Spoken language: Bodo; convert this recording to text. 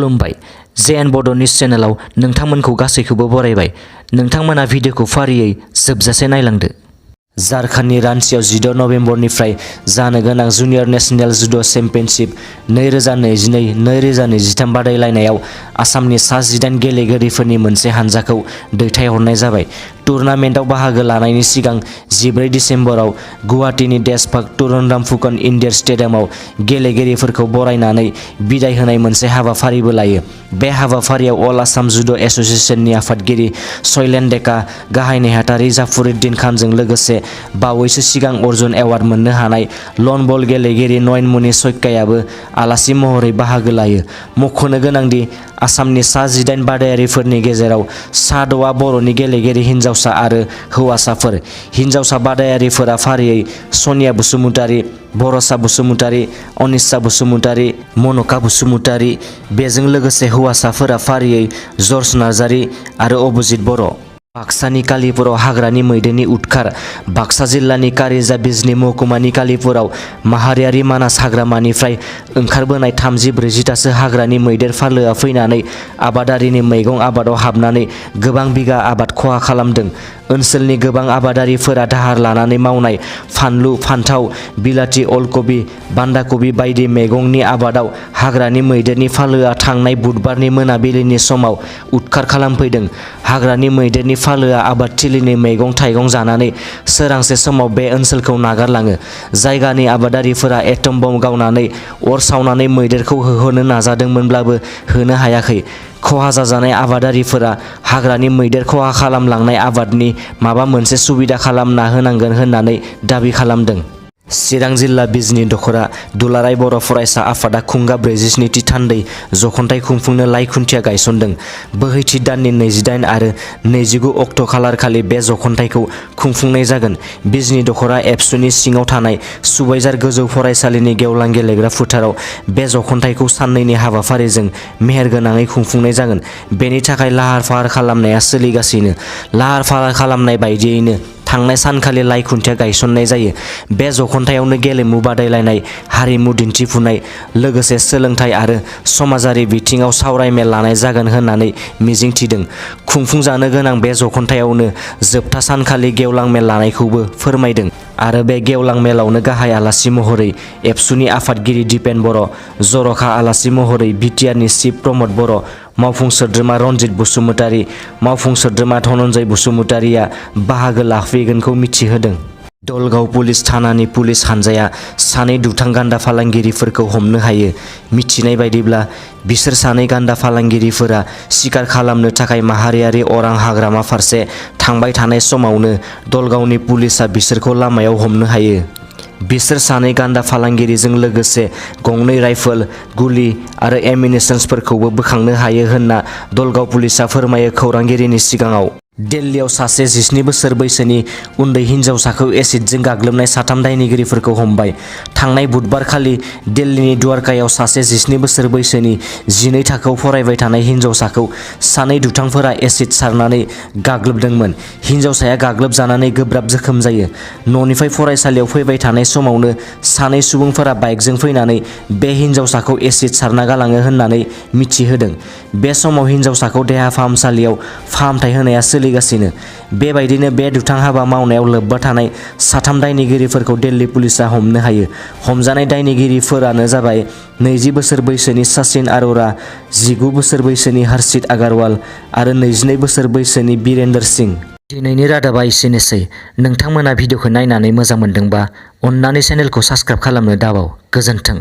खुलुमबाय। जेएन बड' निउज चेनेलाव नोंथांमोनखौ गासैखौबो बरायबाय। नोंथांमोना भिडिअखौ फारियै जोबजासे नायलांदो। झारखन्डनि रांचीआव 16 नभेम्बरनिफ्राय जानो गोनां जुनियर नेशनेल जुड' चेम्पियनशिप 2022-2023 बादायलायनायाव आसामनि सा 18 गेलेगिरिफोरनि मोनसे हानजाखौ दैथायहरनाय जाबाय। टुर्नामेन्टआव बाहागो लानायनि सिगां 14 दिसेम्बराव गुवाहाटीनि देशभाग तुरुन फुकन इनड'र स्टेडियामाव गेलेगिरिफोरखौ बरायनानै बिदाय होनाय मोनसे हाबाफारिबो लायो। बे हाबाफारियाव अल आसाम जुड' एस'सिएशननि आफादगिरि शैलेन डेका, गाहाय नेहाथारि जाफरुद्दिन खानजों लोगोसे बावैसो सिगां अर्जुन एवार्ड मोननो हानाय लन बल गेलेगिरि नयनमणि सयकायाबो आलासि महरै बाहागो लायो। मख'नो गोनांदि आसामनि सा 18 बादायारिफोरनि गेजेराव सा 6 बर'नि गेलेगिरि हिन्जावसा आरो हौवासाफोर। हिन्जावसा बादायारिफोरा फारियै सनिया बसुमतारी, भरसा बसुमतारी, अनिशा बसुमतारी, मनका बसुमतारी। बेजों लोगोसे हौवासाफोरा फारियै जर्ज नार्जारी आरो अभिजित बर'। बाक्सानि कालीपुराव हाग्रानि मैदेरनि उदखार। बाक्सा जिल्लानि कारिजा बिजनी महकुमानि कालीपुराव माहारियारि मानास हाग्रामानिफ्राय ओंखारबोनाय 30-40थासो हाग्रानि मैदेर फालोआ फैनानै आबादारिनि मैगं आबादाव हाबनानै गोबां बिगा आबाद खहा खालामदों। ओनसोलनि गोबां आबादारिफोरा दाहार लानानै मावनाय फानलु, फान्थाव, बिलाथि, अलकबि, बान्दा कबि बायदि मैगंनि आबादाव हाग्रानि मैदेरनि फालोआ थांनाय बुधबारनि मोनाबिलिनि समाव उदखार खालामफैदों। हाग्रानि मैदेरनि फालोआ आबादथिलिनि मैगं-थाइगं जानानै सोरांसे समाव बे ओनसोलखौ नागारलाङो। जायगानि आबादारिफोरा एटम बम गावनानै अर सावनानै मैदेरखौ होहोनो नाजादोंमोनब्लाबो होनो हायाखै। खहा जाजानाय आबादारिफोरा हाग्रानि मैदेर खहा खालामलांनाय आबादनि माबा मोनसे सुबिदा खालामना होनांगोन होननानै दाबि खालामदों। चिरां जिल्ला बिजनी दख'रा दुलाराय बर' फरायसा आफादा खुंगा 47थि थान्दै जख'न्थाइ खुंफुंनो लाइ खुन्थिया गायसनदों। बोहैथि दाननि 28 आरो 29 अक्ट' खालारखालि बे जख'न्थाइखौ खुंफुंनाय जागोन। बिजनी दख'रा एबसुनि सिङाव थानाय सुबाइजार गोजौ फरायसालिनि गेवलां गेलेग्रा फोथाराव बे जख'न्थाइखौ साननैनि हाबाफारिजों मेहेरगोनाङै खुंफुंनाय जागोन। बेनि थाखाय लाहार-फाहार खालामनाया सोलिगासिनो। लाहार-फाहार खालामनाय बायदियैनो थांनाय सानखालि लाइ खुन्थिया गायसननाय जायो। बे जख'न्थायावनो गेलेमु बादायलायनाय, हारिमु दिन्थिफुंनाय, लोगोसे सोलोंथाइ आरो समाजारि बिथिङाव सावरायमेल लानाय जागोन होननानै मिजिंथिदों। खुंफुंजानो गोनां बे जख'न्थायावनो जोबथा सानखालि गेवलां मेल लानायखौबो फोरमायदों। आरो बे गेवलां मेलावनो गाहाय आलासि महरै एबसुनि आफादगिरि दिपेन बर', जर'खा आलासि महरै बिटिआरनि चिफ प्रमद बर', मावफुं सोद्रोमा रनजित बसुमतारी, मावफुं सोद्रोमा धनन्जय बसुमतारीया बाहागो लाफैगोनखौ मिथिहोदों। दलगाव पुलिस थानानि पुलिस हानजाया सानै दुथां गान्दा फालांगिरिफोरखौ हमनो हायो। मिथिनाय बायदिब्ला बिसोर सानै गान्दा फालांगिरिफोरा शिकार खालामनो थाखाय माहारियारि अरां हाग्रामा फारसे थांबाय थानाय समावनो दलगावनि पुलिसआ बिसोरखौ लामायाव हमनो हायो। बिसोर सानै गान्दा फालांगिरिजों लोगोसे गंनै राइफल, गुलि आरो एमिनेशन्सफोरखौबो बोखांनो हायो होनना दलगाव पुलिसआ फोरमायो खौरांगिरिनि सिगाङाव। दिल्लीयाव सासे 17 बोसोर बैसोनि उन्दै हिन्जावसाखौ एसिडजों गाग्लोबनाय 3 दायनिगिरिफोरखौ हमबाय। थांनाय बुधबारखालि दिल्लीनि द्वारकायाव सासे 17 बोसोर बैसोनि 12 थाखोआव फरायबाय थानाय हिन्जावसाखौ सानै दुथांफोरा एसिड सारनानै गाग्लोबदोंमोन। हिन्जावसाया गाग्लोबजानानै गोब्राब जोखोम जायो। न'निफ्राय फरायसालियाव फैबाय थानाय समावनो सानै सुबुंफोरा बाइकजों फैनानै बे हिन्जावसाखौ एसिड सारना गालाङो होननानै मिथिहोदों। बे समाव हिन्जावसाखौ देहा फाहामसालियाव फाहामथाय होनाया सोलिगासिनो। बेबायदिनो बे दुथां हाबा मावनायाव लोब्बा थानाय 3 दायनिगिरिफोरखौ दिल्ली पुलिसआ हमनो हायो। हमजानाय दायनिगिरिफोरानो जाबाय 20 बोसोर बैसोनि सचिन अरोरा, 19 बोसोर बैसोनि हर्षित अग्रवाल आरो 22 बोसोर बैसोनि बीरेंद्र सिंह। दिनैनि रादाबा एसेनोसै। नोंथांमोना भिडिअखौ नायनानै मोजां मोनदोंबा अन्नानै चेनेलखौ साबस्क्राइब खालामनो दाबाव। गोजोन्थों।